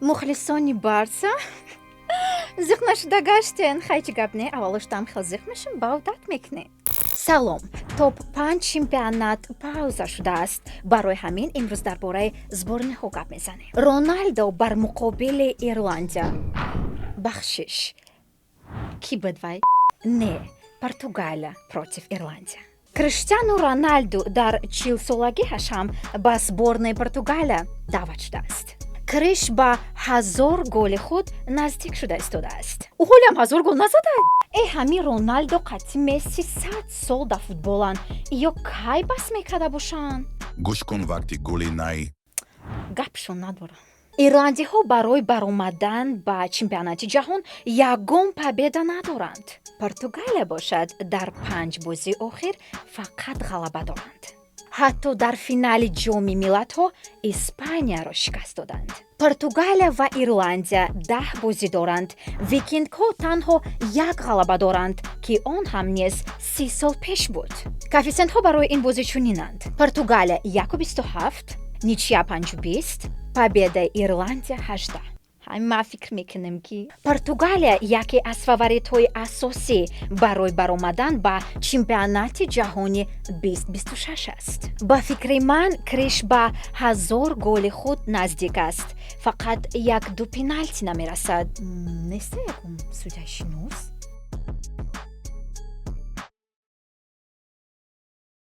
Мухлисони Барса, зиқ нашуда гаштен. Хай, чӣ гап не, аввалоштам хел зиқ мешем, ба одат мекунем. Салом. Топ 5 чемпионат пауза шудааст, барои ҳамин имрӯз дар бораи сборный ҳо гап мезанем. Роналдо бар муқобили Ирландия, бахшиш, кӣ буд вай? Не, Португалия против Ирландия. Криштиану Роналду дар 40-солагиаш ҳам ба сборная и Португалия даъват шудааст. Криш ба 1000 голи худ наздик шуда истодааст. Ӯ ҳолиам 1000 гол назада. Э, ҳамин Роналдо қатъи Месси 100 сол дар футболанд, ё кай бас мекарда бошанд? Гӯш кун, вақти гули най. Гапшон надорам. Ирландиҳо барои баромадан ба чемпионати ҷаҳон ягон победа надоранд. Португалия бошад, дар панҷ бозии охир фақат ғалаба доранд. Ҳатто дар финали Ҷоми Миллатҳо Испанияро шикаст доданд. Португалия ва Ирландия 10 бозӣ доранд. Викингҳо танҳо як ғалаба доранд, ки он ҳам низ 30 сол пеш буд. Коэффисиентҳо барои ин бозӣ чунинанд: Португалия 1,27, ничья 5,20, победа и Ирландия 18. Ҳамин ман фикр мекунем, ки Португалия яке аз фаворитҳои асосӣ барои баромадан ба чемпионати ҷаҳони 2026 аст. Ба фикри ман, Криш ба 1000 голи худ наздик аст, фақат як-ду пеналти намерасад. Неста ягон судяи шинос.